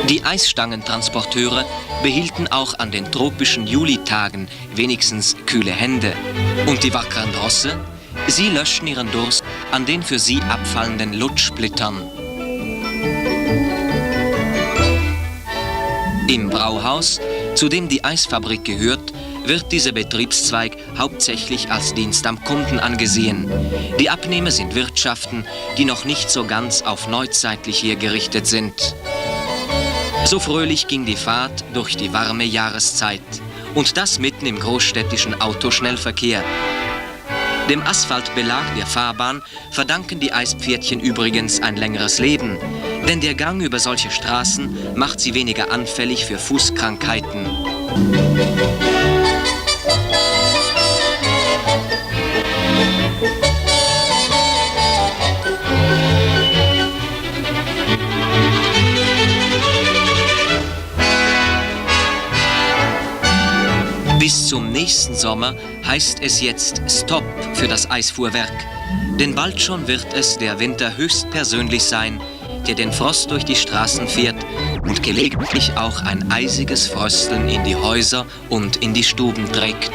Die Eisstangentransporteure behielten auch an den tropischen Julitagen wenigstens kühle Hände. Und die wackeren Rosse? Sie löschten ihren Durst an den für sie abfallenden Lutschsplittern. Im Brauhaus, zu dem die Eisfabrik gehört, wird dieser Betriebszweig hauptsächlich als Dienst am Kunden angesehen. Die Abnehmer sind Wirtschaften, die noch nicht so ganz auf neuzeitlich hergerichtet sind. So fröhlich ging die Fahrt durch die warme Jahreszeit. Und das mitten im großstädtischen Autoschnellverkehr. Dem Asphaltbelag der Fahrbahn verdanken die Eispferdchen übrigens ein längeres Leben. Denn der Gang über solche Straßen macht sie weniger anfällig für Fußkrankheiten. Bis zum nächsten Sommer heißt es jetzt Stopp für das Eisfuhrwerk. Denn bald schon wird es der Winter höchstpersönlich sein, der den Frost durch die Straßen fährt und gelegentlich auch ein eisiges Frösteln in die Häuser und in die Stuben trägt.